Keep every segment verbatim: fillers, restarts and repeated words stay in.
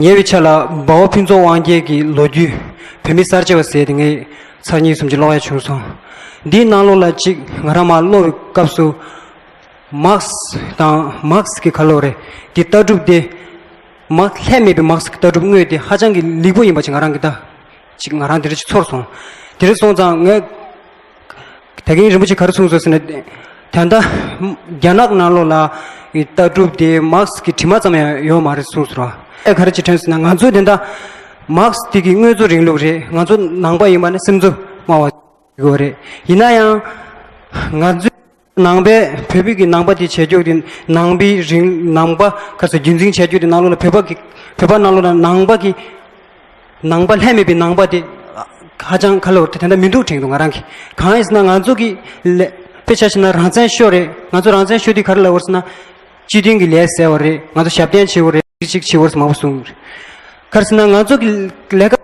ཉེ་བའི་ཆར་ལ་སྦ་བ་ཕུན་ཚོགས་དབང་རྒྱལ་གྱི་ལོ་རྒྱུས། བོད་མི་གསར་བརྗེ་བ་ཟེར་དེ་ངས་ཚར་གཉིས་གསུམ་ཅིག་ཀློག་ཡ་བྱུང་སོང་། འདིའི་ནང་ལོགས་ལ་གཅིག་ང་རང་མར་ཀློག་པའི་སྐབས་སུ། མཱར་ཁེ་སི་དང་མཱར་ཁེ་སི་གི་ཁ་ལོ་རེད། འདི་ལྟ་གྲུབ་དེ། མཱར་ཁེ་སི་ལྷད་མེད་པའི་མཱར་ཁེ་སི་གི་ལྟ་གྲུབ་དངོས་དེ་ཧ་ཅང་གི་ལེགས་པོ་ཡིན་པ་ཅིག་ང་རང་གི་ད། ཅིག་ང་རང་དེ་འདྲ་ཅིག་ཚོར་སོང་། དེ་འདྲ་སོང་ཙང་ངས། ད་གིན་རིན་པོ་ཆེ་ག་རེ་གསུངས་སོང་ཟེར་ན། ད་ལྟ་རྒྱ་ནག་ནང་ལོགས་ལ་ལྟ་གྲུབ་དེ་མཱར་ཁེ་སི་གི་དྲི་མ་ཙམ་ཡང་ཡོད་མ་རེད་གསུངས་སོང་ར། ཨེ་ག་རེ་ཅིག་དྲན་སོང་ན་ང་ཚོ་དེ་འདྲ་མཱར་ཁེ་སི་དེ་གི་དངོས་གཙོ་རིང་ལུགས་རེད། ང་ཚོ་ནང་པ་ཡིན་པ་ནི་སེམས་གཙོ་སྨྲ་བ་ཡོད་རེད། ཡིན་ན་ཡང་ང་ཚོའི་ནང་པའི་བོད་པའི་གི་ནང་པ་དེ་བྱེད་རྒྱུ་དེ་ནང་པའི་རིང་ནང་པ་ག་ཚོད་རྒྱུན་འཛིན་བྱེད་རྒྱུ་དེ་ནང་ལོགས་ལ་བོད་པ་གི་བོད་པ་ནང་ལོགས་ལ་ནང་པ་གི་ནང་པ་ལྷད་མེད་པའི་ནང་པ་དེ་ཧ་ཅང་ཁ་ལོ་དེ་ད་ལྟ་མི་འདུག་དྲན་འདུག་ང་རང་གི། གང་ཡིན་ཟེར་ན་ང་ཚོ་གི་ལས་དཔེ་ཆ་བཞག་ན་རང་བཙན་ཤོར་རེད། ང་ཚོ་རང་བཙན་ཤོར་དུས་ག་རེ་ལབ་དགོས་ཟེར་ན། སྤྱི་མཐུན་གྱི་ལས་ཟེར་བ་རེད། ང་ཚོ་ཞབས་བརྟན་བྱེད་དགོས་རེད། ཅིག་བྱེད་དགོས་ཟེར་མང་པོ་གསུངས། ག་རེ་ཟེར་ན་ང་ཚོ་གི་ལས་ཀ་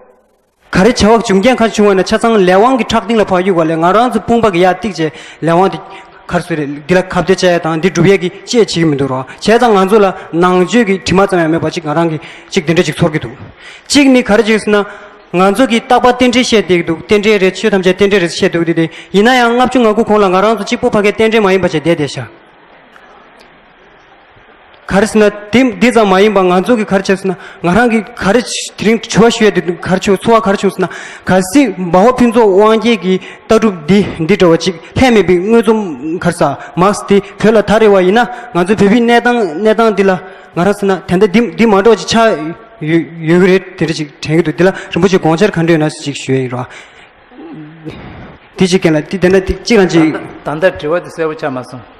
ག་རེ་བྱ་བ་འབྱུང་རྐྱེན་ག་བྱུང་བ་ན་ཆ་ཚང་ལས་དབང་གི་ཁྲག་སྟེང་ལ་ཕར་གཡུག་པ་ལས་ང་རང་ཚོ་དཔུང་པ་གི་ཡར་གཏིགས་བྱས་ལས་དབང་དེ། གར་སོ་རེད། འདི་ལ་ཁ་གཏད་བཅག་ཡ་དང་འདི་སྒྲུབ་ཡས་ཀྱི་ཅི་ཡང་བྱེད་ཀྱི་མི་འདུག་རོ། བྱས་ཙང་ང་ཚོ་ལ་ནང་ཆོས་ཀྱི་དྲི་མ་ཙམ་ཡང་མེད་པ་ཅིག་ང་རང་གིས་ཅིག་འདི་འདྲ་ཅིག་ཚོར་གྱི་འདུག་གཅིག་ནི་ག་རེ་ཅིག་ཟེར་ན། ང་ཚོ་གིས་རྟག་པར་རྟེན་འབྲེལ་བཤད་བསྡད་ཀྱི་འདུག་རྟེན་འབྲེལ་རེད། ཆོས་ཐམས་ཅད་རྟེན་འབྲེལ་རེད་བཤད་འདུག་དེ་དེ་ཡིན་ན་ཡང་ལྔ་བཅུ་ང་དགུ་གོང་ལ་ང་རང་ཚོ་གཅིག་པོ་ཕ་གིའི་རྟེན་འབྲེལ་མ་ཡིན་པ་བྱས་བསྡད་བསྡད་ཤག་ག་རེ་ཟེར་ན་དེ་འདི་ཙམ་མ་ཡིན་པ་ང་ཚོ་གིས་ག་རེ་བྱས་ཟེར་ན་ང་རང་གིས་ག་རེ་དེ་རིང་དྲི་བ་ཞུ་ཡ་དེ་ག་རེ་བྱུང་ཚོར་བ་ག་རེ་བྱུང་ཟེར་ན། གལ་སྲིད་སྦ་བ་ཕུན་ཚོགས་དབང་རྒྱལ་གྱི་ལྟ་གྲུབ་འདི་འདི་འདྲ་བ་ཅིག་ལྷད་མེད་པའི་དངོས་གཙོ་ག་རེ་ཟེར་མཱར་ཁེ་སི་དེ་བོད་ལ་དར་རེ་བ་ཡིན་ན་ང་ཚོ་བོད་པའི་གནས་སྟངས་གནས་སྟངས་འདི་ལ་ང་རང་ཟེར་ན་ད་ལྟ་འདི་འདི་མ་འདྲ་བ་ཅིག་ཆགས་ཡོད་ཡོད་ཀྱི་རེད་དེ་འདྲ་ཅིག་དྲན་གྱི་འདུག་འདི་ལ་རིན་པོ་ཆེ་དགོངས་འཆར་ག་འདྲ་ཡོད་ན་ཅིག་ཞུ་ཡ་ཡིན་རོགས། དེ་གཅིག་གན་ལ་དེ་དེ་འདྲ་དེ་གཅིག་རང་གཅིག་ད་ལྟ་དྲི་བ་དེ་གསལ་པོ་ཆགས་མ་སོང་།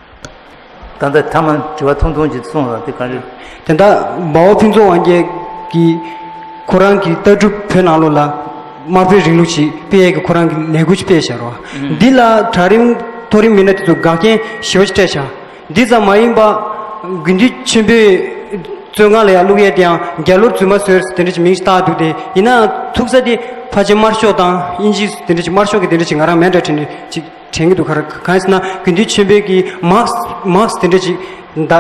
ད་ལྟ་ཐ་མ་དྲི་བ་ཐུང་ཐུང་ཅིག་གསུངས་ལ་དེ་ག་རེ། དེ་འདྲ་སྦ་བ་ཕུན་ཚོགས་དབང་རྒྱལ་གྱིས་ཁོ་རང་གི་ལྟ་གྲུབ་བོད་ནང་ལོགས་ལ་དམར་པོའི་རིང་ལུགས་ཤིག་སྤེལ་ཡས་ཀྱི་ཁོ་རང་གི་ལས་འགུལ་ཞིག་སྤེལ་བཞག་རོགས། འདི་ལ་གྲལ་རིམ་མཐོ་རིམ་མི་སྣ་དེ་ཚོ་འགག་རྐྱེན་ཞེ་པོ་ཅིག་འཕྲད་བཞག་འདི་ཙམ་མ་ཡིན་པ། དགེ་འདུན་ཆོས་འཕེལ་བཙོན་ཁང་ལ་ཡང་བླུག་ཡས་དེ་ཡང་རྒྱ་ལོར་རྫུན་མ་བཟོས་ཟེར་དེ་འདྲ་ཅིག་མིང་ཞིག་བཏགས་འདུག་དེ་ཡིན་ནའང་ཐུག་ས་དེ་ཕལ་ཆེར་དམར་ཤོག་དང་དབྱིན་ཇི་དེ་འདྲ་ཅིག་དམར་ཤོག་གི་དེ་འདྲ་ཅིག་ང་རང་མེད་འདྲ་དྲན་ནས་ཅིག་དྲན་གྱི་འདུག་ག་རེ་གང་ཡིན་ཟེར་ན་དགེ་འདུན་ཆོས་འཕེལ་གྱིས་མཱར་ཁེ་སི་མཱར་ཁེ་སི་དེ་འདྲ་ཅིག་ད་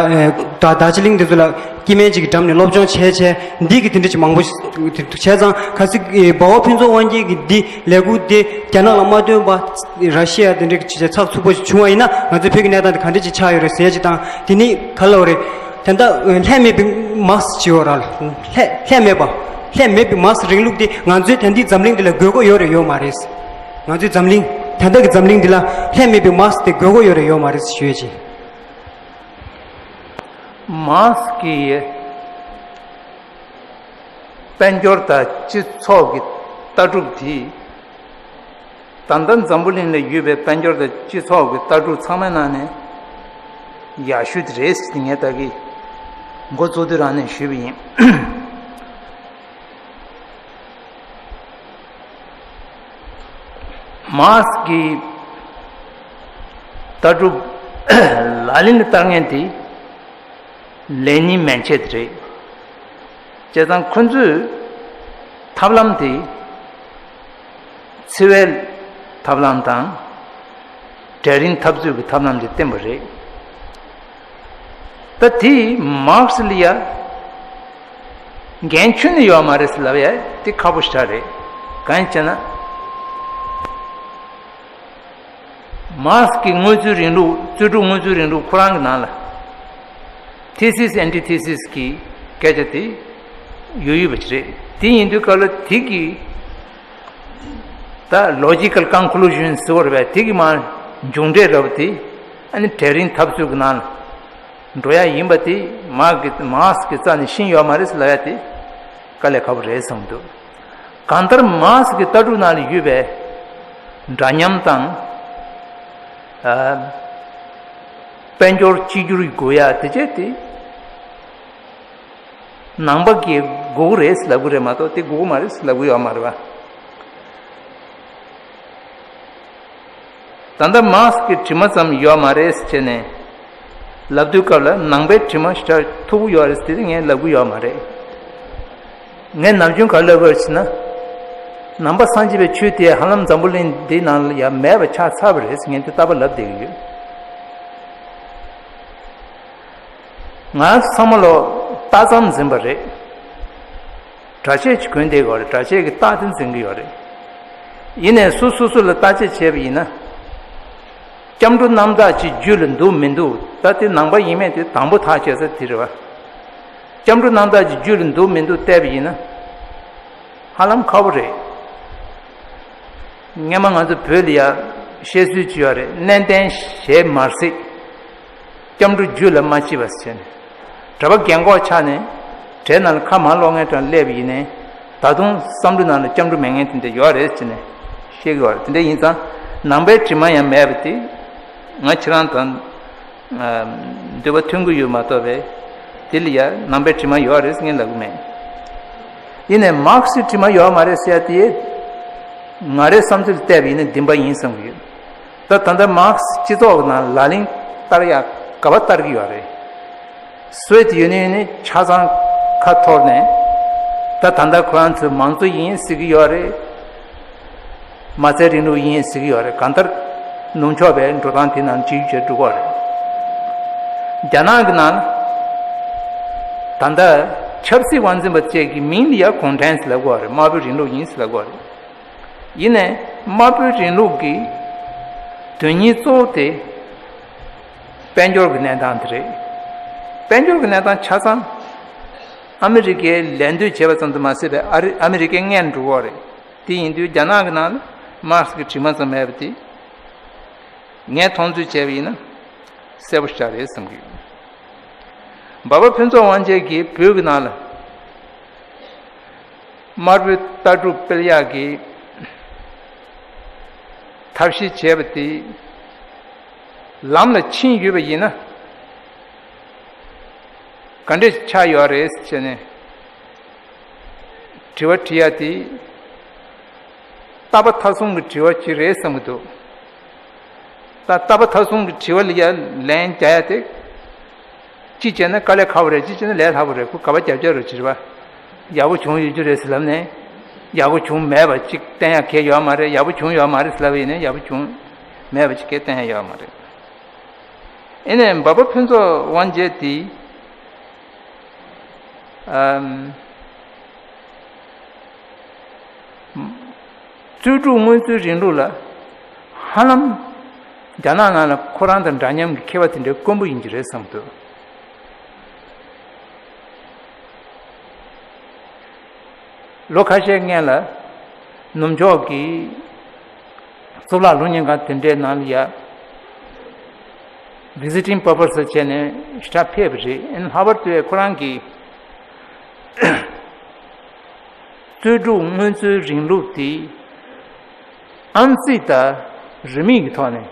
ད་རྡོ་རྗེ་གླིང་དེ་ཚོ་ལ་སྐྱེ་དམན་ཅིག་གི་འགྲམ་ནས་སློབ་སྦྱོང་བྱས་བྱས་འདི་གི་དེ་འདྲ་ཅིག་མང་པོ་ཞིག་བྱས་ཙང་གལ་སྲིད་སྦ་བ་ཕུན་ཚོགས་དབང་རྒྱལ་གྱི་འདི་ལས་འགུལ་དེ་རྒྱ་ནག་ལ་མ་སྟོན་པ། ར་ཤི་ཡ་དེ་འདྲའི་ཅིག་ཚགས་ཚུད་པོ་ཞིག་བྱུང་བ་ཡིན་ན་ང་ཚོའི་བོད་ཀྱི་གནས་སྟངས་དེ་ག་འདྲ་ཅིག་ཆགས་ཡོད་རེད་ཟེར་ཅིག་དང་དེ་ནི་ག་ལ་བ་རེད། ད་ལྟ་ལྷད་མེད་པའི་མཱར་ཁེ་སི་ཅིག་ཡོད་ར་ལྷད་ལྷད་མེད་པ་ལྷད་མེད་པའི་མཱར་ཁེ་སི་རིང་ལུགས་དེ་ང་ཚོའི་ད་ལྟའི་འཛམ་གླིང་འདི་ལ་དགོས་མཁོ་ཡོད་རེད་ཡོད་མ་རེད། ང་ཚོའི་འཛམ་གླིང་ད་ལྟ་གི་འཛམ་གླིང་འདི་ལ་ལྷད་མེད་པའི་མཱར་ཁེ་སི་དེ་དགོས་མཁོ་ཡོད་རེད་ཡོད་མ་རེད་ཞུ་ཡས་ཅིག་མཱར་ཁེ་སི་གི་དཔལ་འབྱོར་དང་སྤྱི་ཚོགས་ཀྱི་ལྟ་གྲུབ་དེ། ད་ལྟ་འཛམ་བུ་གླིང་ལ་ཡོད་པའི་དཔལ་འབྱོར་དང་སྤྱི་ཚོགས་ཀྱི་ལྟ་གྲུབ་ཚང་མའི་ནང་ནས་ཡག་ཤོས་དེ་རེད་ཟེར་ངས་ད་གི་འགོ་གཙོ་དུས་རང་ནས་ཞུས་པ་ཡིན། མཱར་ཁེ་སི་གི་ལྟ་གྲུབ་ལག་ལེན་དུ་བསྟར་མཁན་དེ། ལེ་ཉིན་མན་ཆད་རེད། བྱས་ཙང་ཁོ་ཚོས་ཐབས་ལམ་དེ་འཚེ་བའི་ཐབས་ལམ་དང་གྲལ་རིམ་འཐབ་རྩོད་ཀྱི་ཐབས་ལམ་དེ་བསྟེན་པ་རེད། ད་དེ་མཱར་ཁེ་སི་ལ་ཡ་འགན་ཁྱོན་ནས་ཡོད་མ་རེད་ཟེར་ལབ་ཡ་དེ་ཁག་པོ་ཞེ་དྲག་རེད། གང་ཡིན་ཟེར་ན། མཱར་ཁེ་སི་གི་དངོས་གཙོའི་རིང་ལུགས་རྩོད་སྒྲུབ་དངོས་གཙོའི་རིང་ལུགས་ཁོ་རང་གི་ནང་ལ་ཐི་སིས་ཨན་ཊི་ཐི་སིས་ཀྱི་སྐད་ཆ་དེ་ཡོད་ཡོད་པ་ཞིག་རེད། དེ་ཡིན་དུས་སྐབས་ལ་དེ་གི་ད་ལོ་ཇི་ཀལ་ཀོན་ཀུ་ལུ་ཤན་ཟེར་བ་རེད་པས། དེ་གི་མར་མཇུག་འབྲས་འདྲ་བོ་དེ་ཨ་ནི་གྲལ་རིམ་འཐབ་རྩོད་ཀྱི་ནང་ལ་འགྲོ་ཡ་ཡིན་པ་དེ་མཱར་ཁེ་སི་གི་མཱར་ཁེ་སི་གི་རྩ་ནས་ཤེས་ཡོད་མ་རེད་ཟེར་ལབ་ཡ་དེ། དཀའ་ལས་ཁག་པོ་རེད་བསམ་འདུག་གང་ལྟར་མཱར་ཁེ་སི་གི་ལྟ་གྲུབ་ནང་ལ་ཡོད་པའི་འདྲ་མཉམ་དང་། ཨ། དཔལ་འབྱོར་གཅིག་གྱུར་དགོས་ཡ་དེ་བྱས་ཏེ། ནང་པ་གིས་དགོས་ཀྱི་རེད་ལབ་ཀྱི་རེད་མ་གཏོགས་དེ་དགོས་ཀྱི་མ་རེད་ལབ་ཀྱི་ཡོད་མ་རེད་པ། ད་ལྟ་མཱར་ཁེ་སི་གི་དྲི་མ་ཙམ་ཡོད་མ་རེད་ཟེར་བྱས་ནས་ལབ་དུས་སྐབས་ལ་ནང་པའི་དྲི་མ་ཞེ་དྲག་མཐུག་པོ་ཡོད་རེད་ཟེར་དེ་ངས་ལབ་ཀྱི་ཡོད་མ་རེད། ངས་ནམ་རྒྱུན་ག་རེ་ལབ་ཀྱི་ཡོད་ཟེར་ན། ནང་པ་སངས་རྒྱས་པའི་ཆོས་དེ་ཧ་ལམ་འཛམ་བུ་གླིང་འདིའི་ནང་ལ་ཡང་མེད་པ་ཆགས་ཚར་བ་རེད་ཟེར་ངས་དེ་རྟག་པར་ལབ་བསྡད་ཀྱི་ཡོད། ང་ཚོ་ཚང་མ་ལོ་ལྟ་ཙམ་འཛིན་པ་རེད། གྲྭ་ཆས་ཅིག་གོན་བསྡད་ཡོད་རེད། གྲྭ་ཆས་ཀྱི་རྟགས་དེ་འཛིན་གྱི་ཡོད་རེད། ཡིན་ནའི་སུ་སོ་སོ་ལ་བརྟག་དཔྱད་བྱས་པ་ཡིན་ན། སྐྱབས་འགྲོ་རྣམ་དག་ཅིག་རྒྱུད་ལ་འདུག་མི་འདུག་ད་དེ་ནང་པ་ཡིན་མིན་དེ་དང་པོ་ཐག་བཅད་ས་དེ་རེད་བ། སྐྱབས་འགྲོ་རྣམ་དག་ཅིག་རྒྱུད་ལ་འདུག་མི་འདུག་བལྟས་པ་ཡིན་ན། ཧ་ལམ་ཁག་པོ་རེད། སྔན་མ་ང་ཚོ་བོད་ལ་ཡ་བཤད་སྲོལ་ཅིག་ཡོད་རེད། གནས་བརྟན་ཞལ་མར་གསིག་སྐྱབས་འགྲོ་རྒྱུད་ལ་མ་མཆིས་པ་ཟེར་ནས། གྲྭ་པ་རྒན་གོག་ཆགས་ནས་གྲལ་ནང་ལ་ཁ་མར་སློག་མཁན་གྲས་སླེབས་པ་ཡིན་ནའི། ད་དུང་བསམ་བློ་ནང་ལ་སྐྱབས་འགྲོ་མེད་མཁན་དེ་འདྲ་ཡོད་རེད་ཟེར་ནས་བཤད་ཀྱི་ཡོད་རེད། དེ་འདྲ་ཡིན་ཙང་ནང་པའི་དྲི་མ་ཡང་མེད་པ་དེ། ང་ཁྱེད་རང་དང་འདོད་པ་མཐུན་གྱི་ཡོད་མ་གཏོགས་པས། དེ་ལ་ཡ་ནང་པའི་དྲི་མ་ཡོད་རེད་ཟེར་མཁན་ལབ་ཀྱི་མེད། ཡིན་ནའི་མཱར་ཁེ་སི་དྲི་མ་ཡོད་མ་རེད་ཟེར་ཡ་དེ། ང་རའི་བསམ་ཚུལ་བལྟས་པ་ཡིན་ན་བདེན་པ་ཡིན་བསམ་གྱི་ཡོད། ད་ད་ལྟ་མཱར་ཁེ་སི་སྤྱི་ཚོགས་ཀྱི་ནང་ལ་ལིང་བསྟར་ཡག་ག་པར་བསྟར་གྱི་ཡོད་རེད། སོ་ཝེད་ཡུ་ནི་ཡོན་ནི་ཆ་ཚང་ཁ་འཐོར་ནས། ད་ད་ལྟ་ཁོ་རང་ཚོའི་མང་གཙོ་ཡིན་ཟེར་གྱི་ཡོད་རེད། མ་རྩའི་རིང་ལུགས་ཡིན་ཟེར་གྱི་ཡོད་རེད། གང་ལྟར་ནུབ་ཕྱོགས་པའི་འགྲོ་སྟངས་དེ་ནང་བཅོས་བྱས་འགྲོ་གི་ཡོད་རེད། རྒྱ་ནག་གི་ནང་ལ་ད་ལྟ་ཆབ་སྲིད་དབང་འཛིན་པ་བཅས་ཀྱི་མིང་ལ་ཡ་གུང་ཁྲན་ཟེར་ལབ་ཀྱི་ཡོད་རེད། དམར་པོའི་རིང་ལུགས་ཡིན་ཟེར་ལབ་ཀྱི་ཡོད་རེད། ཡིན་ནའི་དམར་པོའི་རིང་ལུགས་ཀྱི་དོན་སྙིང་གཙོ་བོ་དེ་དཔལ་འབྱོར་གྱི་གནས་སྟངས་དེ་རེད། དཔལ་འབྱོར་གྱི་གནས་སྟངས་ཆ་ཚང་ཨ་མི་རི་ཀས་ལད་ཟློས་བྱས་པ་ཙམ་དུ་མ་ཟད་པའི་ཨ་རི་ཨ་མི་རི་ཀའི་ངན་འགྲོ་གི་ཡོད་རེད། དེ་ཡིན་དུས་རྒྱ་ནག་གི་ནང་ལ་མཱར་ཁེ་སི་གི་དྲི་མ་ཙམ་མེད་པ་དེ། ངས་མཐོང་ཚུལ་བྱས་པ་ཡིན་ན་གསལ་པོ་ཞིག་རེད་བསམ་གྱི་ཡོད། འབའ་པ་ཕུན་ཚོགས་དབང་རྒྱལ་གྱིས་བོད་ཀྱི་ནང་ལ་དམར་པོའི་ལྟ་གྲུབ་སྤེལ་ཡག་གི་ཐབས་ཤེས་བྱས་པ་དེ་ལམ་ལ་ཕྱིན་ཡོད་པ་ཡིན་ན། ག་འདྲས་ཆགས་ཡོད་རེད་ཟེར་ནས། དྲི་བ་དྲི་ཡ་དེ་རྟག་པ་མཐའ་གསུམ་གྱི་དྲི་བ་ཅིག་རེད་བསམ་གྱི་འདུག་ད་རྟག་པ་མཐའ་གསུམ་གྱི་དྲི་བ་ལ་ཡ་ལན་རྒྱག་ཡ་དེ། གཅིག་བྱས་ན་དཀའ་ལས་ཁག་པོ་རེད། གཅིག་བྱས་ན་ལས་སླ་པོ་རེད། ཁོ་ག་པར་རྒྱབ་སྐྱོར་རེད་ཅེས་པ། ཡག་པོ་བྱུང་ཡོད་རྒྱུ་རེད་ཟེར་ལབ་ནས། ཡག་པོ་བྱུང་མེད་པ་གཅིག་བསྟན་ཡ་གལ་ཡོད་མ་རེད། ཡག་པོ་བྱུང་ཡོད་མ་རེད་ཟེར་ལབ་ཡིན་ནའི་ཡག་པོ་བྱུང་མེད་པ་གཅིག་གལ་བསྟན་ཡ་ཡོད་མ་རེད། ཨེ་ནས་འབའ་པ་ཕུན་ཚོགས་དབང་རྒྱལ་དེ། ཨམ། རྩོད་སྒྲུབ་མངོན་བརྗོད་རིང་ལུགས་ལ་ཧ་ལམ་རྒྱ་ནག་ནང་ལ་ཁོ་རང་དང་འདྲ་མཉམ་གྱི་མཁས་པ་དེ་འདྲའི་དཀོན་པོ་ཡིན་གྱི་རེད་བསམ་འདུག་ལོ་ཁ་ཤས་སྔོན་ལ་ནུབ་ཕྱོགས་ཀྱི་གཙུག་ལག་སློབ་གཉེར་ཁང་དེ་འདྲའི་ནང་ལ་ཡ་visiting professor་བྱས་ནས་ཞེ་དྲག་ཕེབས་པ་རེད། ཨེ་ནས་ལྷག་པར་དུ་ཁོ་རང་གིས་རྩོད་སྒྲུབ་མངོན་བརྗོད་རིང་ལུགས་དེ་ཨང་རྩིས་དང་རིས་མེད་ཀྱི་ཐོག་ནས།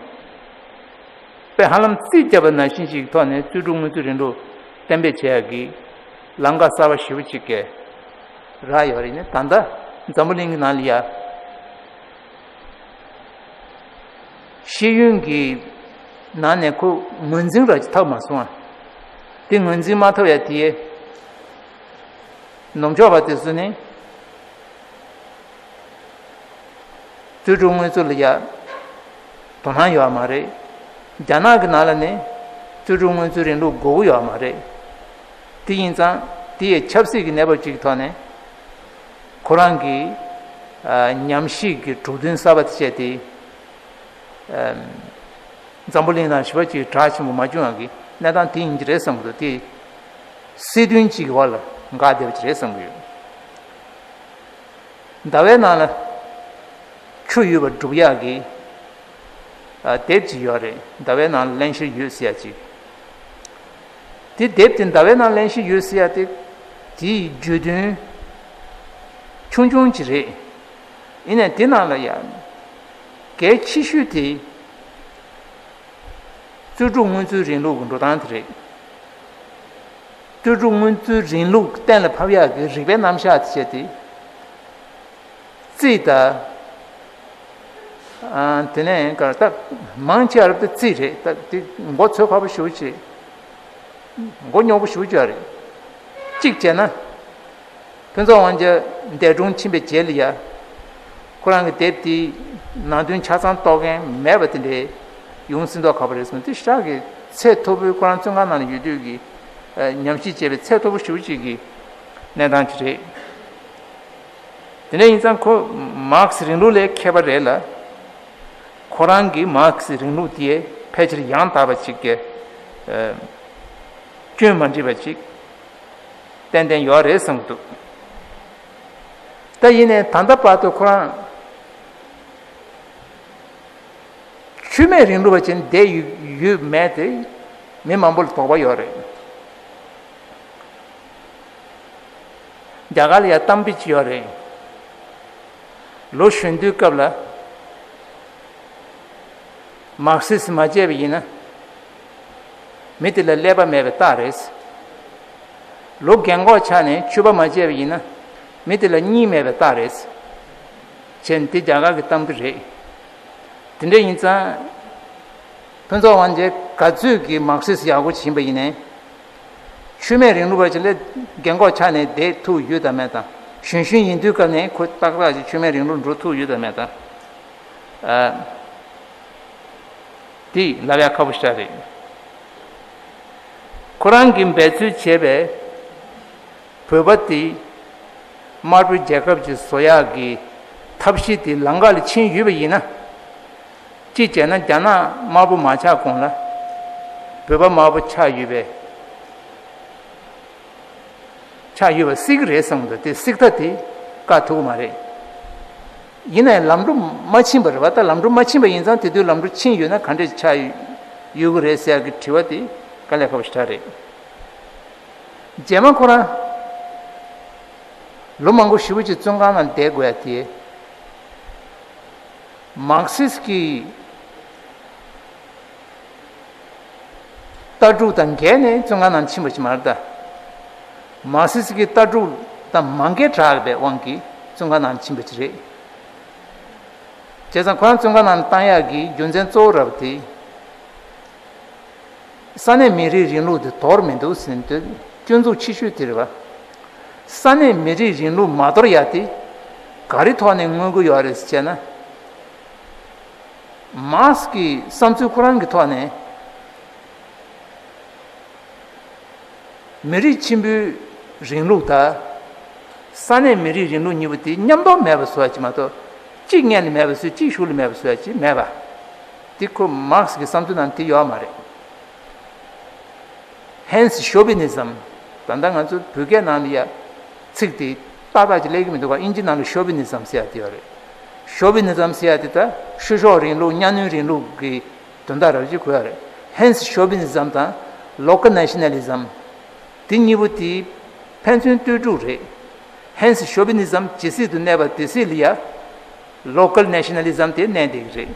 དཔེ་ཧ་ལམ་རྩིས་བརྒྱབ་པ་ནང་བཞིན་ཞིག་གི་ཐོག་ནས་རྩོད་སྒྲུབ་མངོན་བརྗོད་རིང་ལུགས་གཏན་འབེབས་བྱེད་ཡག་གི་ལམ་ཁ་གསར་པ་ཞེ་པོ་ཅིག་གི་རག་ཡོད་རེད། ནི་ད་ལྟ་འཛམ་བུ་གླིང་གི་ནང་ལ་ཡ་ཤེས་ཡོན་གྱི་ནང་ནས་ཁོ་ངོས་འཛིན་རག་ཅིག་ཐོབ་མ་སོང་ཨ། དེ་ངོས་འཛིན་མ་ཐོབ་ཡ་དེ་ནུབ་ཕྱོགས་པ་དེ་ཚོ་ནི། རྩོད་སྒྲུབ་མངོན་བརྗོད་ལ་ཡ་དོ་སྣང་ཡོད་མ་རེད། རྒྱ་ནག་གི་ནང་ལ་ནི་རྩོད་སྒྲུབ་མངོན་བརྗོད་རིང་ལུགས་དགོས་ཀྱི་ཡོད་མ་རེད། དེ་ཡིན་ཙང་དེ་ཡི་ཆབ་སྲིད་ཀྱི་གནས་བབ་ཅིག་གི་ཐོག་ནས་ཁོ་རང་གི་ཨ་ཉམས་ཞིབ་ཀྱི་གྲོས་མཐུན་གསར་པ་དེ་བྱས་ཏེ། ཨམ། འཛམ་བུ་གླིང་ནང་ཞི་བ་གཅིག་གྲགས་ཆེན་པོ་མ་བྱུང་ཡག་གི་གནས་སྟངས་དེ་ཡིན་གྱི་རེད་བསམ་གྱི་འདུག་དེ་སྲིད་དོན་གཅིག་གི་འོག་ལ་འགག་བསྡད་པ་ཅིག་རེད་བསམ་གྱི་ཡོད། ཟླ་བའི་ནང་ལ་ཆུ་ཡོད་པ་སྒྲུབ་ཡག་གི་ཨ་དེབ་ཅིག་ཡོད་རེད། ཟླ་བའི་ནང་ལ་བརླན་གཤེར་ཡོད་ཟེར་ཡག་ཅིག་དེ་དེབ་དེ་ཟླ་བའི་ནང་བརླན་གཤེར་ཡོད་ཟེར་ཡག་དེ་དེའི་བརྗོད་དོན་ཆུང་ཆུང་ཅིག་རེད། ཡིན་ནའི་དེ་ནང་ལ་ཡང་གལ་ཆེ་ཤོས་དེ་རྩོད་སྒྲུབ་མངོན་བརྗོད་རིང་ལུགས་ཀྱི་འགྲོ་སྟངས་དེ་རེད། རྩོད་སྒྲུབ་མངོན་བརྗོད་རིང་ལུགས་གཏན་ལ་ཕབ་ཡག་གི་རིགས་པའི་རྣམ་གཞག་དེ་བྱས་ཏེ། རྩིས་དང་། ཨ། དེ་ནས་ག་ད་མང་ཆེ་བ་རབ་ཏུ་རྩིས་རེད། ད་དེ་མགོ་ཚོས་ཁག་པོ་ཞེ་པོ་ཅིག་མགོ་རྙོག་པོ་ཞེ་པོ་ཅིག་རེད། གཅིག་བྱས་ན། ཕུན་ཚོགས་དབང་རྒྱལ་འདས་གྲོངས་ཕྱིན་པའི་རྗེས་ལ་ཡ། ཁོ་རང་གི་དེབ་དེའི་ནང་དོན་ཆ་ཚང་རྟོགས་མཁན་མེད་པ་དེ་འདྲའི་ཡོང་སྲིད་མདོག་ཁ་པོ་རེད་གསུངས། དེ་ཤག་གི་ཚད་མཐོ་པོའི་ཁོ་རང་བཙོན་ཁང་ནང་ལ་ཡོད་དུས་ཀྱི་ཉམས་ཞིབ་བྱས་པའི་ཚད་མཐོ་པོ་ཞེ་པོ་ཅིག་གི་གནས་སྟངས་ཅིག་རེད། དེ་འདྲ་ཡིན་ཙང་ཁོ་མར་ཁེ་སི་རིང་ལུགས་ལས་མཁས་པ་རེད་ལ། ཁོ་རང་གིས་མར་ཁེ་སི་རིང་ལུགས་དེ་ཕལ་ཆེར་ཡང་དག་པ་ཅིག་གི་ཨ་སྐྱོན་མ་འགྲིག་པ་ཅིག་ཏན་ཏན་ཡོད་རེད་བསམ་གྱི་འདུག་ད་ཡིན་ནའི་ད་ལྟ་བར་དུ་ཁོ་རང་ཆོས་མེད་རིང་ལུགས་པ་ཅིག་བསྡད་ཡོད་ཡོད་མེད་དེ་མི་མང་པོ་ལ་དོགས་པ་ཡོད་རེད། རྒྱ་གར་ལ་ཡང་གཏམ་དཔེ་ཅིག་ཡོད་རེད། ལོ་གཞོན་དུས་སྐབས་ལ་མར་ཁེ་སི་མ་བྱས་པ་ཡིན་ན། མི་དེ་ལ་ཀླད་པ་མེད་པའི་རྟགས་རེད། ལོ་རྒན་གོག་ཆགས་ནས་ཆོས་པ་མ་བྱས་པ་ཡིན་ན། མི་དེ་ལ་གཉིད་མེད་པའི་རྟགས་རེད། བྱས་ནས་དེ་རྒྱ་གར་གྱི་གཏམ་དཔེ་རེད། དེ་འདྲ་ཡིན་ཙང་། ཕུན་ཚོགས་དབང་རྒྱལ་ག་ཚོད་ཀྱིས་མར་ཁེ་སི་ཡག་པོ་བྱིན་པ་ཡིན་ནའི། ཆོས་མེད་རིང་ལུགས་པ་ཅིག་ལ་རྒན་གོག་ཆགས་ནས་བསྡད་ཐུབ་ཡོད་དམ་མེད་དང་། གཞོན་གཞོན་ཡིན་དུས་སྐབས་ནས་ཁོ་ཏག་ཏག་ཅིག་ཆོས་མེད་རིང་ལུགས་འགྲོ་ཐུབ་ཡོད་དམ་མེད་དང་། ཨ། དེ་ལབ་ཡ་ཁག་པོ་ཞེ་དྲག་རེད། ཁོ་རང་གིས་འབད་རྩོལ་བྱས་པའི་བོད་པ་དེ་དམར་པོའི་རྒྱལ་ཁབ་ཅིག་བཟོ་ཡག་གི་ཐབས་ཤེས་དེ་ལམ་ཁ་ལ་ཕྱིན་ཡོད་པ་ཡིན་ན། གཅིག་བྱས་ན་རྒྱ་ནག་དམར་པོ་མ་ཆགས་གོང་ལ་བོད་པ་དམར་པོ་ཆགས་ཡོད་པའི། ཆགས་ཡོད་པ་སྲིད་ཀྱི་རེད་བསམ་གྱི་འདུག་དེ་སྲིད་ཐབས་དེ་བཀག་ཐུབ་ཀྱི་མ་རེད། ཡིན་ནའི་ལམ་འགྲོ་མ་ཕྱིན་པ་རེད་བ། ད་ལམ་འགྲོ་མ་ཕྱིན་པ་ཡིན་ཙང་དེ་དུས་ལམ་འགྲོ་ཕྱིན་ཡོད་ན་ག་འདྲས་ཆགས་ཡོད་ཀྱི་རེད་ཟེར་ཡག་གི་དྲི་བ་དེ་དཀའ་ལས་ཁག་པོ་ཞེ་དྲག་རེད། རྗེས་མ་ཁོ་རང་ལོ་མང་པོ་ཞེ་པོ་ཅིག་བཙོན་ཁང་ནང་བསྡད་དགོས་ཡ་དེ། མར་ཁེ་སི་ཀྱི་ལྟ་གྲུབ་དང་འགལ་ནས་བཙོན་ཁང་ནང་ཕྱིན་པ་ཞིག་མ་རེད་ད། མར་ཁེ་སི་ཀྱི་ལྟ་གྲུབ་དང་མ་འགལ་དྲགས་པའི་དབང་གིས་བཙོན་ཁང་ནང་ཕྱིན་པ་ཞིག་རེད། བྱས་ཙང་ཁོ་རང་བཙོན་ཁང་ནང་བཏང་ཡག་གི་རྒྱུ་མཚན་གཙོ་བོ་ར་བ་དེ། ས་གནས་མི་རིགས་རིང་ལུགས་དེ་དོར་མི་འདུག་ཟེར་དུས་སྐྱོན་འཛུགས་ཆེ་ཤོས་དེ་རེད་བ། ས་གནས་མི་རིགས་རིང་ལུགས་མ་དོར་ཡ་དེ་ག་རེ་ཐོག་ནས་མངོན་གྱི་ཡོད་རེད་ཟེར་བྱས་ན། མར་ཁེ་སི་ཀྱི་བསམ་ཚུལ་ཁོ་རང་གི་ཐོག་ནས། མི་རིགས་ཆེན་པོའི་རིང་ལུགས་དང་། ས་གནས་མི་རིགས་རིང་ལུགས་གཉིས་པོ་དེ་མཉམ་དུ་མེད་པ་བཟོ་ཡ་ཅིག་མ་གཏོགས། གཅིག་སྔོན་ལ་མེད་པ་བཟོས་གཅིག་གཞུག་ལ་མེད་པ་བཟོ་ཡ་ཅིག་མེད་པ། དེ་ཁོ་མར་ཁེ་སི་ཀྱི་བསམ་ཚུལ་ནང་དེ་ཡོད་མ་རེད། Hence chauvinism། ད་ལྟ་ང་ཚོ་བོད་སྐད་ནང་ལ་ཡ་ཚིག་དེ་ཏག་ཏག་ཅིག་སླེབས་ཀྱི་མི་འདུག་ག་ཨིན་ཇི་ནང་ལ་chauvinism ཟེར་ཡ་དེ་ཡོད་རེད། Chauvinism ཟེར་ཡ་དེ་ད་ཧྲུལ་ཤོག་རིང་ལུགས་གཉའ་གནོན་རིང་ལུགས་ཀྱི་དོན་དག་ར་བ་ཅིག་གོ་ཡ་རེད། Hence chauvinism དང་local nationalism། དེ་གཉིས་པོ་དེ་ཕན་ཚུན་ལྟོས་གྲུབ་རེད། Hence chauvinism ཇེ་སྲིད་དུ་གནས་པ་དེ་སྲིད་ལ་ཡ། Local nationalism དེ་གནས་བསྡད་ཀྱི་རེད།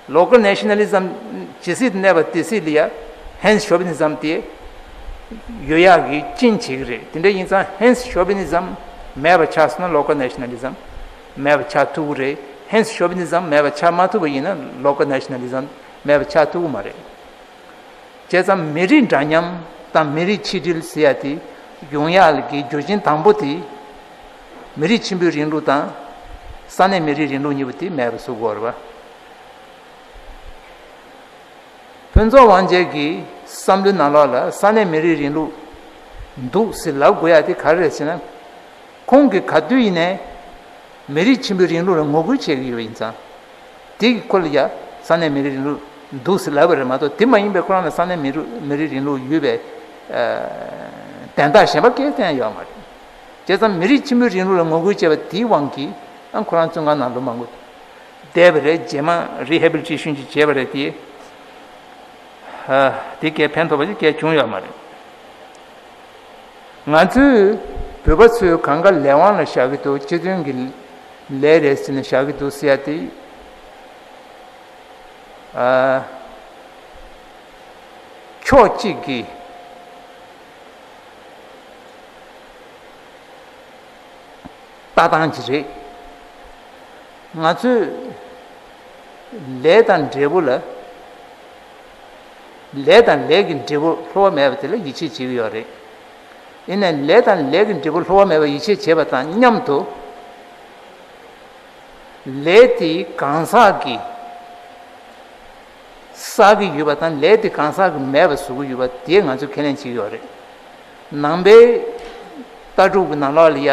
Local nationalism ཇེ་སྲིད་དུ་གནས་པ་དེ་སྲིད་ལ་ཡ། Hence chauvinism དེ་ཡོད་ཡག་གི་རྐྱེན་བྱེད་ཀྱི་རེད། དེ་འདྲ་ཡིན་ཙང་Hence chauvinism མེད་པ་ཆགས་སོང་ན་local nationalism མེད་པ་ཆགས་ཐུབ་ཀྱི་རེད། Hence chauvinism མེད་པ་ཆགས་མ་ཐུབ་པ་ཡིན་ན་local nationalism མེད་པ་ཆགས་ཐུབ་ཀྱི་མ་རེད། བྱས་ཙང་མི་རིགས་འདྲ་མཉམ་དང་མི་རིགས་ཆིག་སྒྲིལ་ཟེར་ཡ་དེ་ཡོང་ཡག་གི་རྒྱུ་རྐྱེན་དང་པོ་དེ། མི་རིགས་ཆེན་པོའི་རིང་ལུགས་དང་ས་གནས་མི་རིགས་རིང་ལུགས་གཉིས་པོ་དེ་མེད་པ་བཟོ་དགོས་རེད་པ། ཕུན་ཚོགས་དབང་རྒྱལ་གྱི་བསམ་བློའི་ནང་ལོགས་ལ་ས་གནས་མི་རིགས་རིང་ལུགས་འདུག་ཟེར་ལབ་དགོས་ཡ་དེ་ག་རེ་རེད་ཟེར་ན། ཁོང་གིས་ག་དུས་ཡིན་ནའི་མི་རིགས་ཆེན་པོའི་རིང་ལུགས་ལ་ངོ་རྒོལ་བྱེད་ཀྱི་ཡོད་པ་ཡིན་ཙང་། དེ་གི་ཁོ་ལ་ཡ་ས་གནས་མི་རིགས་རིང་ལུགས་འདུག་ཟེར་ལབ་པ་རེད་མ་གཏོགས། དེ་མ་ཡིན་པའི་ཁོ་རང་ལ་ས་གནས་མི་རིགས་མི་རིགས་རིང་ལུགས་ཡོད་པའི་ཨ་དན་རྟགས་གཞན་པ་སྐད་བསྟན་ཡོད་མ་རེད། བྱས་ཙང་མི་རིགས་ཆེན་པོའི་རིང་ལུགས་ལ་ངོ་རྒོལ་བྱས་པ་དེའི་དབང་གིས་ཨ་ཁོ་རང་བཙོན་ཁང་ནང་ལོ་མང་པོ་བསྡད་པ་རེད། རྗེས་མ་རི་ཧེ་བྷི་ལི་ཊེ་ཤན་ཅིག་བྱས་པ་རེད་དེ། ཨ་དེ་སྐད་ཕན་ཐོགས་པ་ཅིག་སྐད་བྱུང་ཡོད་མ་རེད། ང་ཚོས་བོད་པ་ཚོས་གང་ག་ལས་དབང་ལ་བཞག་གི་འདུག་སྤྱི་དོན་གྱི་ལས་རེད་ཟེར་ནས་བཞག་གི་འདུག་ཟེར་ཡ་དེ། ཨ་ཕྱོགས་གཅིག་གི་ལྟ་སྟངས་ཅིག་རེད། ང་ཚོས་ལས་དང་འབྲས་བུ་ལ། ལས་དང་ལས་ཀྱི་འབྲས་བུ་བསླུ་བ་མེད་པ་དེ་ལ་ཡིད་ཆེས་བྱེད་ཀྱི་ཡོད་རེད། ཡིན་ནའི་ལས་དང་ལས་ཀྱི་འབྲས་བུ་བསླུ་བ་མེད་པར་ཡིད་ཆེས་བྱེད་པ་དང་མཉམ་དུ། ལས་དེའི་གང་ཟག་གི་བསགས་ཀྱི་ཡོད་པ་དང་ལས་དེ་གང་ཟག་གི་མེད་པ་བཟོ་གི་ཡོད་པ་དེ་ང་ཚོས་ཁས་ལེན་བྱེད་ཀྱི་ཡོད་རེད། ནང་པའི་ལྟ་གྲུབ་ཀྱི་ནང་ལོགས་ལ་ཡ།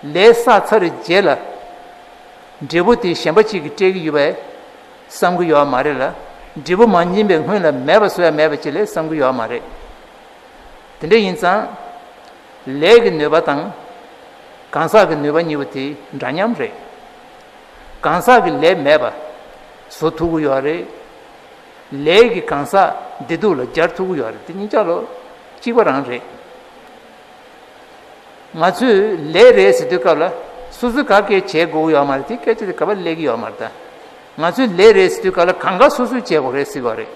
ལས་བསགས་ཚར་བའི་རྗེས་ལ། འབྲས་བུ་དེ་གཞན་པ་གཅིག་གིས་སྤྲད་ཀྱི་ཡོད་པས་བསམ་གྱི་ཡོད་མ་རེད་ལ། འབྲས་བུ་མ་འབྱིན་པའི་སྔོན་ལ་མེད་པ་བཟོ་ཡ་མེད་པ་ཅིག་ལས་བསམ་གྱི་ཡོད་མ་རེད། དེ་འདྲ་ཡིན་ཙང་། ལས་ཀྱི་ནུས་པ་དང་གང་ཟག་གི་ནུས་པ་གཉིས་པོ་དེ་འདྲ་མཉམ་རེད། གང་ཟག་གི་ལས་མེད་པ་བཟོ་ཐུབ་ཀྱི་ཡོད་རེད། ལས་ཀྱི་གང་ཟག་བདེ་སྡུག་ལ་སྦྱར་ཐུབ་ཀྱི་ཡོད་རེད། དེ་གཉིས་ཆ་ལོ་གཅིག་པ་རང་རེད། ང་ཚོས་ལས་རེད་ཟེར་དུས་སྐབས་ལ་སོ་སོའི་ག་གེ་བྱེད་དགོས་ཀྱི་ཡོད་མ་རེད། དེ་སྐད་ཆ་དེ་ག་པར་སླེབས་ཀྱི་ཡོད་མ་རེད་ད། ང་ཚོས་ལས་རེད་ཟེར་དུས་སྐབས་ལ་གང་ག་སོ་སོས་བྱེད་དགོས་རེད་ཟེར་གྱི་ཡོད་རེད།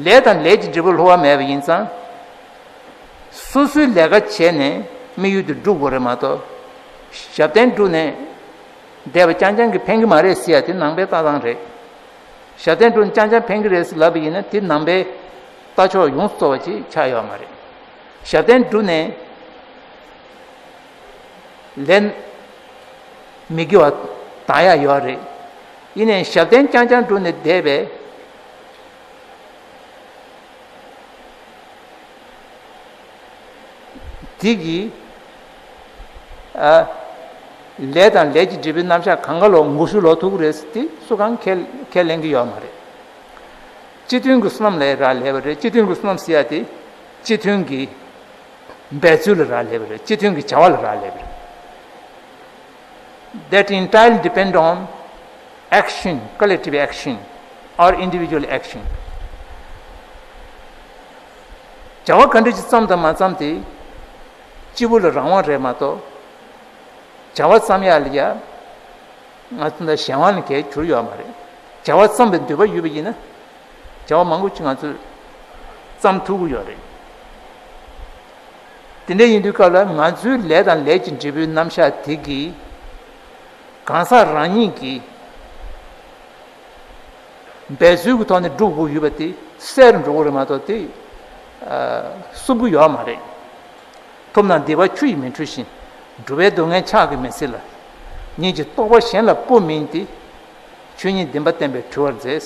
ལས་དང་ལས་ཀྱི་འབྲས་བུ་བསླུ་བ་མེད་པ་ཡིན་ཙང་། སོ་སོའི་ལས་ཀ་བྱས་ནས་དམིགས་ཡུལ་དེ་སྒྲུབ་དགོས་རེད་མ་གཏོགས། ཞབས་བརྟན་བསྒྲུབས་ནས་བསྡད་པ་རྐྱང་རྐྱང་གིས་ཕན་གྱི་མ་རེད་ཟེར་ཡ་དེ་ནང་པའི་ལྟ་སྟངས་རེད། ཞབས་བརྟན་བསྒྲུབས་ནས་རྐྱང་རྐྱང་ཕན་གྱི་རེད་ཟེར་ལབ་པ་ཡིན་ན་དེ་ནང་པའི་ལྟ་ཕྱོགས་ཡོངས་སུ་རྫོགས་པ་ཅིག་ཆགས་ཡོད་མ་རེད། ཞབས་བརྟན་བསྒྲུབས་ནས་ལས་མི་དགེ་བ་དག་ཡ་ཡོད་རེད། ཡིན་ནའི་ཞབས་བརྟན་རྐྱང་རྐྱང་བསྒྲུབས་ནས་བསྡད་པས། དེ་གིས་ཨ། ལས་དང་ལས་ཀྱི་འབྲས་བུའི་རྣམ་གཞག་གང་ག་ལོ་ངོ་བཤུས་ལོ་ཐུག་རེད་དེ་སུ་གང་ཁས་ཁས་ལེན་གྱི་ཡོད་མ་རེད། སྤྱི་མཐུན་གྱི་བསོད་ནམས་ལ་རག་ལས་པ་རེད། སྤྱི་མཐུན་གྱི་བསོད་ནམས་ཟེར་ཡ་དེ་སྤྱི་མཐུན་གྱི་འབད་རྩོལ་ལ་རག་ལས་པ་རེད། སྤྱི་མཐུན་གྱི་བྱ་བ་ལ་རག་ལས་པ་རེད། That entirely depend on action, collective action or individual action. བྱ་བ་ག་འདྲ་ཅིག་བརྩམས་དང་མ་བརྩམས་དེ་སྤྱི་བོ་ལ་རང་དབང་རེད་མ་གཏོགས། བྱ་བ་བརྩམས་ཡ་ལ་ཡ་ང་ཚོ་འདི་གཞན་དབང་ལ་གས་གྱུར་ཡོད་མ་རེད། བྱ་བ་བརྩམས་པའི་འདོད་པ་ཡོད་པ་ཡིན་ན། བྱ་བ་མང་པོ་ཅིག་ང་ཚོས་བརྩམས་ཐུབ་ཀྱི་ཡོད་རེད། དེ་འདྲ་ཡིན་དུས་སྐབས་ལ་ང་ཚོའི་ལས་དང་ལས་ཀྱི་འབྲས་བུའི་རྣམ་གཞག་དེ་གིས་གང་ཟག་རང་ཉིད་ཀྱིས་འབད་རྩོལ་གྱི་ཐོག་ནས་སྒྲུབ་དགོས་ཡོད་པ་དེ་གསལ་རུ་འགྲོ་གི་རེད་མ་གཏོགས་དེ་སུབ་ཀྱི་ཡོད་མ་རེད། ཐོབ་ན་སྡིག་པ་ཆུ་ཡིས་མི་འཁྲུ་ཞིང་། སྒྲུབ་པའི་སྡུག་བསྔལ་ཕྱག་གིས་མི་སེལ་ལ། ཉིད་ཀྱི་རྟོགས་པ་གཞན་ལ་སྤོ་མིན་ཏེ། ཆོས་ཉིད་བདེན་པ་བསྟན་པས་གྲོལ་བར་མཛད།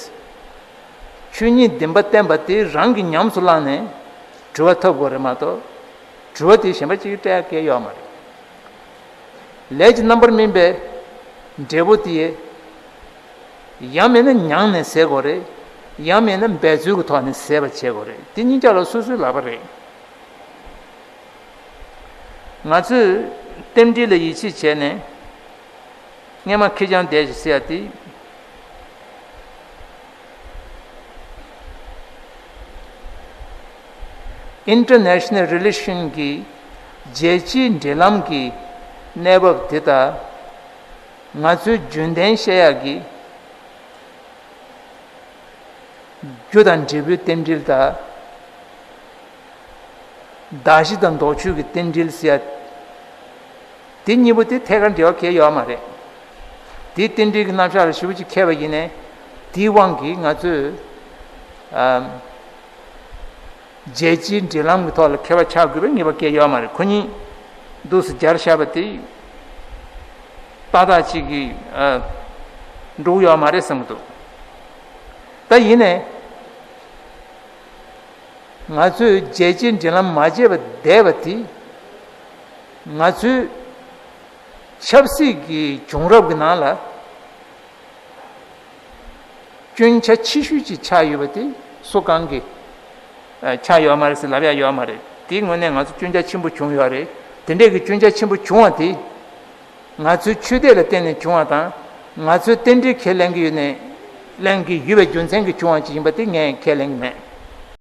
ཆོས་ཉིད་བདེན་པ་བསྟན་པ་དེ་རང་གིས་ཉམས་སུ་བླངས་ནས་གྲོལ་བ་ཐོབ་དགོས་རེད་མ་གཏོགས། གྲོལ་བ་དེ་གཞན་པ་གཅིག་གིས་སྤྲད་ཡ་གང་ཡང་ཡོད་མ་རེད། ལས་ཀྱི་རྣམ་པར་སྨིན་པའི་འབྲས་བུ་དེ་ཡང་མིན་ན་མྱངས་ནས་ཟད་དགོས་རེད། ཡང་མིན་ན་འབད་རྩོལ་གྱི་ཐོག་ནས་ཟད་པ་བྱེད་དགོས་རེད། དེ་གཉིས་ཀ་ལ་སོ་སོའི་ལག་པ་རེད། ང་ཚོས་རྟེན་འབྲེལ་ལ་ཡིད་ཆེས་བྱས་ནས་སྔས་མ་ཁེར་རྐྱང་བསྡད་ཅིག་ཟེར་ཡ་དེ། International Relation གྱི་རྒྱལ་སྤྱིའི་འབྲེལ་ལམ་གྱི་གནས་བབ་དེ་དག་ང་ཚོའི་རྒྱུན་ལྡན་བཤད་ཡག་གི་རྒྱུ་དང་འབྲས་བུའི་རྟེན་འབྲེལ་དང་། གདགས་གཞི་དང་ལྡོག་ཕྱོགས་ཀྱི་རྟེན་འབྲེལ་ཟེར་ཡ། དེ་གཉིས་པོ་དེ་ཐད་ཀར་འབྲེལ་བ་གང་ཡང་ཡོད་མ་རེད། དེའི་རྟེན་འབྲེལ་གྱི་རྣམ་གཞག་ལ་ཞིབ་པོ་ཅིག་མཁས་པ་ཡིན་ནའི། དེའི་དབང་གིས་ང་ཚོས་ཨམ། རྒྱལ་སྤྱིའི་འབྲེལ་ལམ་གྱི་ཐོག་ལ་མཁས་པ་ཆགས་དགོས་པའི་ངེས་པ་གང་ཡང་ཡོད་མ་རེད། ཁོ་གཉིས་འདུག་སེ་སྦྱར་བཞག་པ་དེ་ཏག་ཏག་ཅིག་གིས་ཨ། འགྲོ་གི་ཡོད་མ་རེད་བསམ་གྱི་འདུག་ད་ཡིན་ནའི། ང་ཚོས་རྒྱལ་སྤྱིའི་འབྲེལ་ལམ་མ་བརྗེད་པར་བསྡད་པ་དེ། ང་ཚོའི་ཆབ་སྲིད་ཀྱི་བྱུང་རབས་ཀྱི་ནང་ལ་སྐྱོན་ཆ་ཆེ་ཤོས་ཅིག་ཆགས་ཡོད་པ་དེ་སུ་གང་གིས་ཨ། ཆགས་ཡོད་མ་རེད་ཟེར་ལབ་ཡ་ཡོད་མ་རེད། དེའི་ངོས་ནས་ང་ཚོ་སྐྱོན་ཆ་ཆེན་པོ་བྱུང་ཡོད་རེད། དེ་འདྲས་ཀྱི་སྐྱོན་ཆ་ཆེན་པོ་བྱུང་བ་དེ། ང་ཚོའི་ཆོས་དད་ལ་བརྟེན་ནས་བྱུང་བ་དང་། ང་ཚོའི་རྟེན་འབྲེལ་ཁས་ལེན་གྱི་ཡོད་ནས། ལེན་གྱི་ཡོད་པའི་རྒྱུ་མཚན་གྱིས་བྱུང་བ་ཅིག་ཡིན་པ་དེ་ངས་ཁས་ལེན་གྱི་མེད།